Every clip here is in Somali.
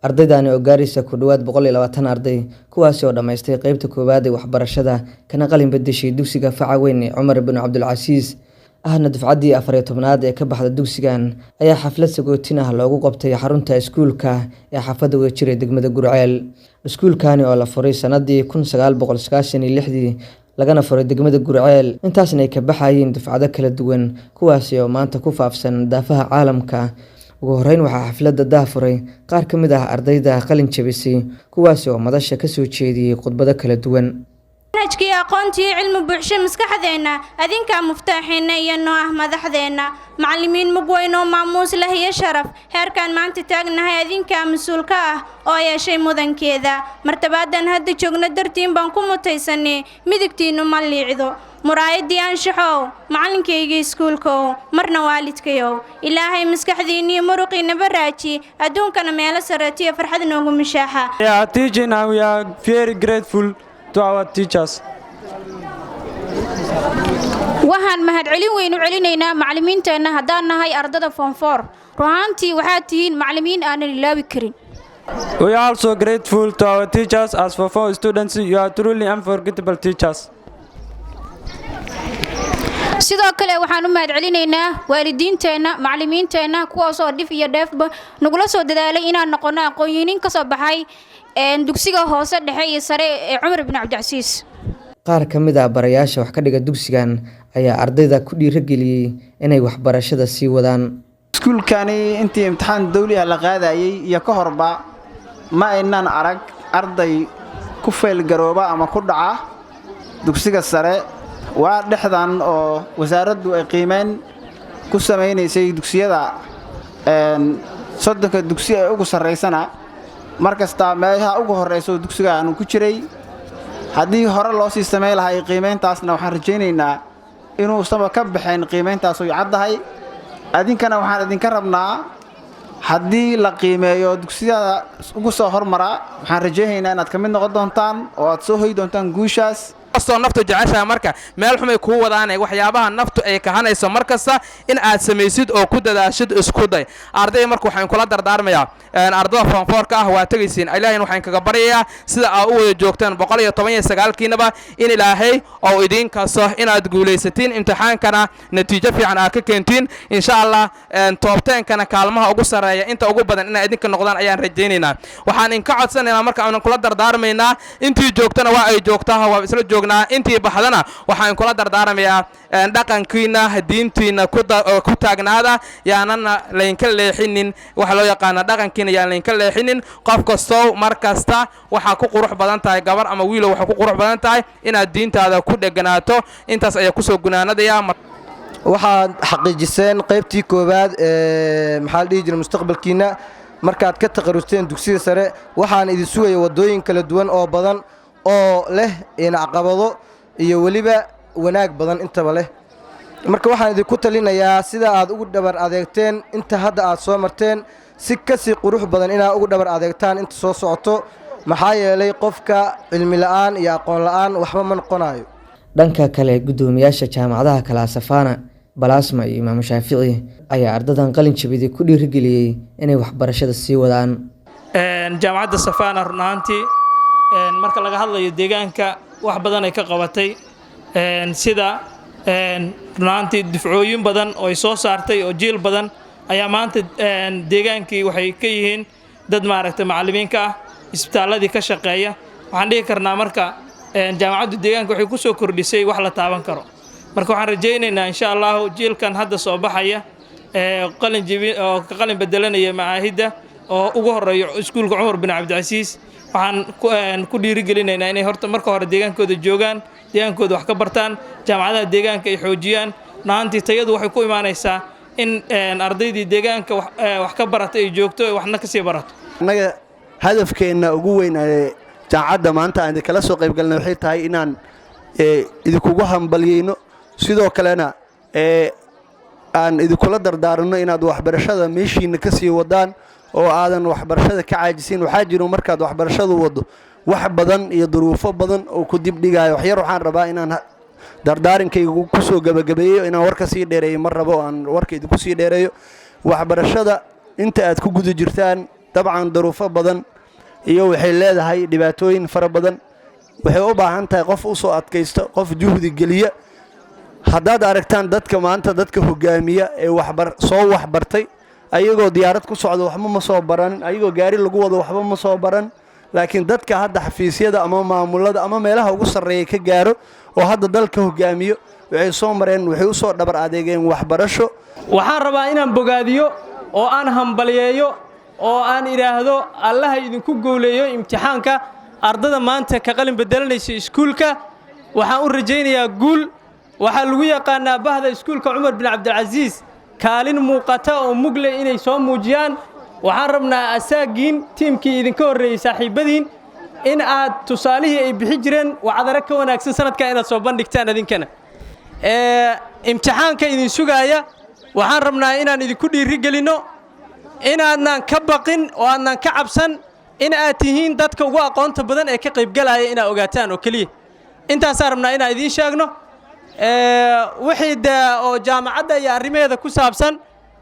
Ardaydani oo gaaraysa ku dhowaad 120 arday, kuwaasi oo dhammaystay qeybta koowaad ee waxbarashada kana qalin bedeshay dugsiga faca weyn ee Cumar bin Cabdulcasiis, ahna dufcaddii 14aad ee ka baxda dugsigan, ayaa xaflad sagootin ah loogu qabtay xarunta iskuulka ee xaafadda Wadajir ee degmada Guriceel. Iskuulkani oo la furay sanadii 1996dii lagana furay degmada Guriceel, intaasna ay ka baxayeen dufcado kala duwan, kuwaasi oo maanta ku faafsan daafaha caalamka. Ugu horeyn waxaa xafladda daahfuray qaar ka mid ah ardayda qalin jabisay, kuwaasi oo madasha ka soo jeediyey khudbado kala duwan. Manhajkii aqoontii cilmi buuxshe maskaxdeenna, adinkaa muftaaxeenna iyo noo ah madaxdeenna, macallimiin mug weyn oo maamuus leh iyo sharaf. Heerkaan maanta taagnahay adinkaa mas-uulka ah oo yeeshay mudankeeda. Martabaadan hadda joogno dartiin baan ku mutaysanay, midigtiinnu ma liicdo. Muraayadii anshaxow, macallinkayga iskuulkow, marna waalidkayow, Ilaahay maskaxdiinniyo muruqiinaba raaji, adduunkana meelo sareetiyo farxad noogu mishaaxa. They are teaching and we are very grateful to our teachers. Waxaan mahadcelin weyn u celinaynaa macallimiinteenna haddaan nahay ardada form four. Runaantii waxaad tihiin macallimiin aanan ilaawi karin. We are also grateful to our teachers. As form four students, you are truly unforgettable teachers. Sidoo kale waxaan u mahadcelinaynaa waalidiinteenna, macallimiinteenna, kuwaasoo dhif iyo dheefba nagula soo dadaalay inaan noqonno aqoon-yahaniin ka soo baxay dugsiga hoose, dhexe iyo sare ee Cumar bin Cabdicasiis. Qaar ka mid ah barayaasha wax ka dhiga dugsigan ayaa ardayda ku dhiirigeliyey inay waxbarashada sii wadaan. Iskuulkani intii imtixaan dawli ah la qaadayay iyo ka horba ma aynaan arag arday ku failgarooba ama ku dhaca dugsiga sare. Waa dhexdan oo wasaaraddu ay qiimeyn ku samaynaysay dugsiyada, 30ka dugsi ee ugu sarraysana mar kasta meesha ugu horraysa oo dugsigaanu ku jiray. Haddii hore loo sii samayn lahay qiimayntaasna, waxaan rajaynaynaa inuusanba ka baxayn qiimayntaas oy caddahay. Adinkana waxaan idinka rabnaa, haddii la qiimeeyo dugsiyada ugu soo hormara, waxaan rajaynaynaa inaad ka mid noqon doontaan oo aad soo hoy doontaan guushaas. Kastoo naftu jeceshaha marka meel xumay kuu wadaanay, waxyaabaha naftu ay kahanayso mar kasta in aad samaysid oo ku dadaashid isku day. Ardayda marka waxaan kula dardaarmayaa, ardada form four-ka ah, waa tegaysiin. Ilaahayna waxaan kaga baryayaa sida aad u wada joogtaan 119-kiinaba in Ilaahay oo idiin kaso inaad guulaysatiin, imtixaankana natiijo fiican aad ka keentiin, insha Allah. Top ten-kana kaalmaha ugu sarreeya inta ugu badan inay idinka noqdaan ayaan rajaynaynaa. Waxaan inka codsanaynaa marka aanan kula dardaarmaynaa, intii joogtana waa ay joogtaa, waa isla joognaa. Intii baxdana waxaan kula dardaarmayaa, dhaqankiina, diintiina ku taagnaada, yaanana laynka leexinin. Waxa loo yaqaana dhaqankiina yaan laynka leexinin. Qof kastow mar kasta waxaa ku qurux badan tahay, gabar ama wiilow, waxaa ku qurux badan tahay inaad diintaada ku dheganaato. Intaas ayaa kusoo gunaanadaya. Waxaad xaqiijiseen qaybtii koowaad ee, maxaa la dhihi jiray, mustaqbalkiinna markaad ka taqarusteen dugsiga sare. Waxaan idin sugaya waddooyin kala duwan oo badan oo leh caqabado iyo weliba wanaag badan intaba leh. Marka waxaan idinku talinayaa, sida aad ugu dhabar adeegteen inta hadda aad soo marteen, si ka sii qurux badan inaad ugu dhabar adeegtaan inta soo socoto. Maxaa yeelay, qofka cilmi la'aan iyo aqoon la'aan waxba ma noqonayo. Dhanka kale, guddoomiyaasha jaamacadaha kala Safana, Balaasma iyo Imaamu Shaafici ayaa ardadan qalin jabiday ku dhiirigeliyey inay waxbarashada sii wadaan. Jaamacadda Safana run ahaantii marka laga hadlayo deegaanka wax badan ay ka qabatay, sida run ahaantii dufcooyin badan oo ay soo saartay oo jiil badan ayaa maanta deegaankii waxay ka yihiin dad, maaragtay, macallimiinka ah, isbitaalladii ka shaqeeya. Waxaan dhihi karnaa marka jaamacaddu deegaanka waxay ku soo kordhisay wax la taaban karo. Marka waxaan rajaynaynaa, insha Allahu, jiilkan hadda soo baxaya ee qalin jibi oo ka qalin bedelanaya macaahidda oo ugu horeeyo iskuulka Cumar bin Cabdicasiis, waxaan ku dhiirigelinaynaa inay horta marka hore deegaankooda joogaan, deegaankooda wax ka bartaan, jaamacadaha deegaanka ay xoojiyaan. Runaantii tayadu waxay ku imaanaysaa in ardaydii deegaanka wax ka baratay ay joogto, waxna kasii barato. Annaga hadafkeenna ugu weyn ee jaamacadda maanta aan idinkala soo qayb galnay waxay tahay inaan idinkugu hambalyeyno, sidoo kalena aan idinkula dardaaranno inaad waxbarashada meeshiinna ka sii wadaan oo aadan waxbarashada ka caajisin. Waxaa jiro markaad waxbarashadu waddo wax badan iyo duruufo badan oo ku dibdhigayo waxyar. Waxaan rabaa inaan Dardaarinkayga ku soo gebagabeeyo, inaan warka sii dheereeyo ma rabo, aan warka idinku sii dheereeyo. Waxbarashada inta aad ku guda jirtaan, dabcan daruufo badan iyo waxay leedahay dhibaatooyin fara badan. Waxay u baahan tahay qof u soo adkaysto, qof juhdi geliya. Haddaad aragtaan dadka maanta dadka hogaamiya ee waxbar soo waxbartay, ayagoo diyaarad ku socda waxba ma soo baranin, ayagoo gaari lagu wado waxba ma soo baran, laakiin dadka hadda xafiisyada ama maamulada ama meelaha ugu sarreeya ka gaaro oo hadda dalka hogaamiyo, waxay soo mareen, waxay u soo dhabar adeegeen waxbarasho. Waxaan rabaa inaan bogaadiyo oo aan hambaliyeeyo oo aan idhaahdo Allaha idinku guuleeyo imtixaanka. Ardada maanta ka qalin bedelanaysa iskuulka waxaan u rajaynayaa guul. Waxaa lagu yaqaanaa bahda iskuulka Cumar bin Cabdilcasiis kaalin muuqata oo mugle inay soo muujiyaan. Waxaan rabnaa asaagiin tiimkii idinka horreeyey, saaxiibbadiin, in aad tusaalihii ay bixi jireen wacdaro ka wanaagsan sanadkaa inaad soo bandhigtaan idinkana. Imtixaanka idin sugaaya waxaan rabnaa inaan idinku dhiiri gelinno inaadnaan ka baqin oo aadnaan ka cabsan, in aad tihiin dadka ugu aqoonta badan ee ka qaybgalaya, inaad ogaataan oo keliya. Intaasaan rabnaa inaan idiin sheegno. Wixii dee oo jaamacadda iyo arrimaheeda ku saabsan,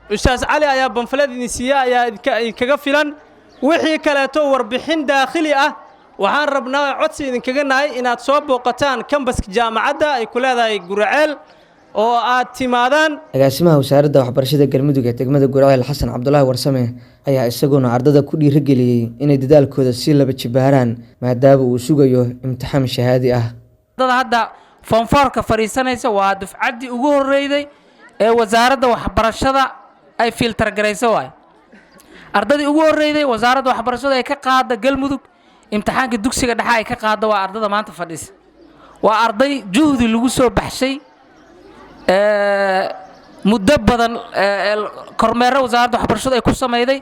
Ustaas Cali ayaa pamphlet idin siiya, ayaa idinkaga filan. Wixii kaleeto warbixin daakhili ah, waxaan rabnaa codsi idinkaga nahay inaad soo booqataan campus-ka jaamacadda ay ku leedahay Guraceel oo aad timaadaan. Agaasimaha Wasaaradda Waxbarashada Galmudug ee degmada Guraceel, Xasan Cabdulaahi Warsame, ayaa isaguna ardada ku dhiirigeliyey inay dadaalkooda si laba jibaaraan, maadaama uu sugayo imtixaan shahaadi ah. Ardada hadda form four-ka fadhiisanaysa waa dufcaddii ugu horreyday ee wasaaradda waxbarashada ay filter garayso waay. Ardadii ugu horreyday wasaaradda waxbarashada ay ka qaada Galmudug imtixaanka dugsiga dhexe ay ka qaadda waa ardada maanta fadhiisa. Waa arday juhdi lagu soo baxshay, muddo badan kormeero wasaaradda waxbarashada ay ku sameyday,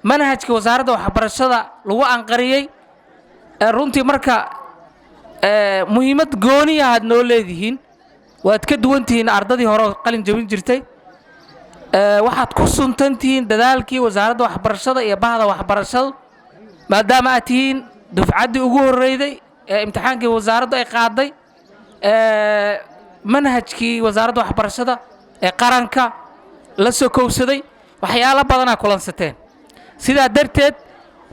manhajka wasaaradda waxbarashada lagu anqariyey. Runtii marka muhiimad gooni ahaad noo leedihiin, waad ka duwan tihiin ardadii hore oo qalin jabin jirtay. Waxaad ku suntan tihiin dadaalkii wasaaradda waxbarashada iyo bahda waxbarashada, maadaama aad tihiin dufcaddii ugu horreyday ee imtixaankii wasaaraddu ay qaaday, manhajkii wasaaradda waxbarashada ee qaranka la soo kowsaday. Waxyaalo badanaa kulansateen. Sidaa darteed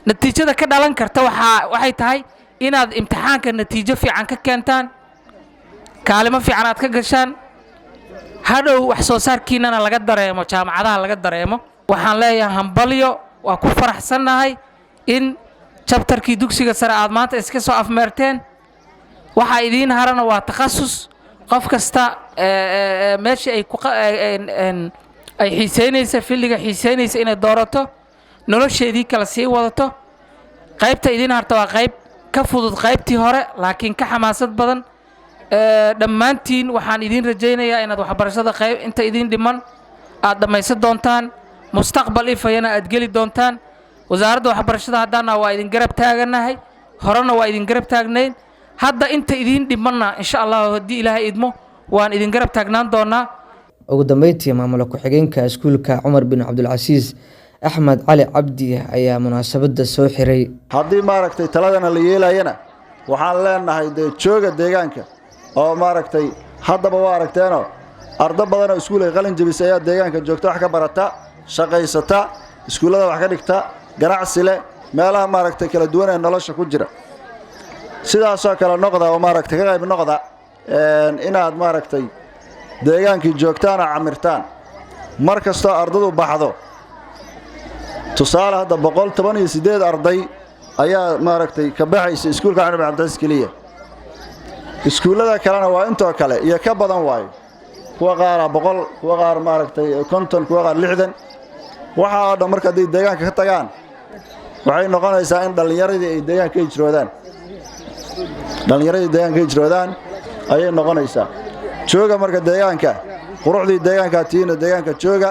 natiijada ka dhalan karta waxay tahay inaad imtixaanka natiijo fiican ka keentaan, kaalimo fiican aad ka gashaan, hadhow wax soo saarkiinana laga dareemo, jaamacadaha laga dareemo. Waxaan leeyahay hambalyo. Waa ku faraxsannahay in chapter-kii dugsiga sare aad maanta iska soo afmeerteen. Waxaa idiin harana waa takhasus. Qof kasta meeshii ay xiiseynaysa, field-iga xiiseynaysa inay doorato, nolosheedii kala sii wadato. Qaybta idiin harta waa qayb ka fudud qaybtii hore, laakiin ka xamaasad badan. Dhammaantiin waxaan idiin rajaynayaa inaad waxbarashada qayb inta idiin dhiman aad dhammaysan doontaan, mustaqbal ifayana aad geli doontaan. Wasaaradda waxbarashada haddaana waa idin garab taaganahay, horena waa idin garab taagnayn. Hadda inta idiin dhimanna, insha Allah, haddii Ilaahay idmo, waan idin garab taagnaan doonaa. Ugu dambeyntii, maamula ku-xigeenka iskuulka Cumar bin Cabdulcasiis, Axmed Cali Cabdi, ayaa munaasabadda soo xiray. Haddii maaragtay taladana la yeelayana, waxaan leenahay dee jooga deegaanka oo maaragtay haddaba waa aragteenoo ardo badan oo iskuul ay qalin jebisay ayaa deegaanka joogta, wax ka barata, shaqaysata, iskuullada wax ka dhigta, ganacsi leh, meelaha maaragtay kala duwan ee nolosha ku jira. Sidaasoo kale noqda oo maaragtay ka qayb noqda inaad maaragtay deegaankii joogtaan oo camirtaan. Mar kastoo ardadu baxdo, tusaale hadda 118 arday ayaa maaragtay ka baxaysa iskuulka Cumar bin Cabdilcasiis keliya. Iskuullada kalena waa intoo kale iyo ka badan waayo, kuwa qaaraa 100, kuwa qaar maaragtay 50, kuwa qaar 60. Waxaa oo dhan marka hadday deegaanka ka tagaan, waxay noqonaysaa in dhallinyaradii ay deegaanka ka hijroodaan, dhallinyaradii deegaanka ka hijroodaan ayay noqonaysaa. Jooga marka deegaanka, quruxdii deegaankaa tihiina, deegaanka jooga.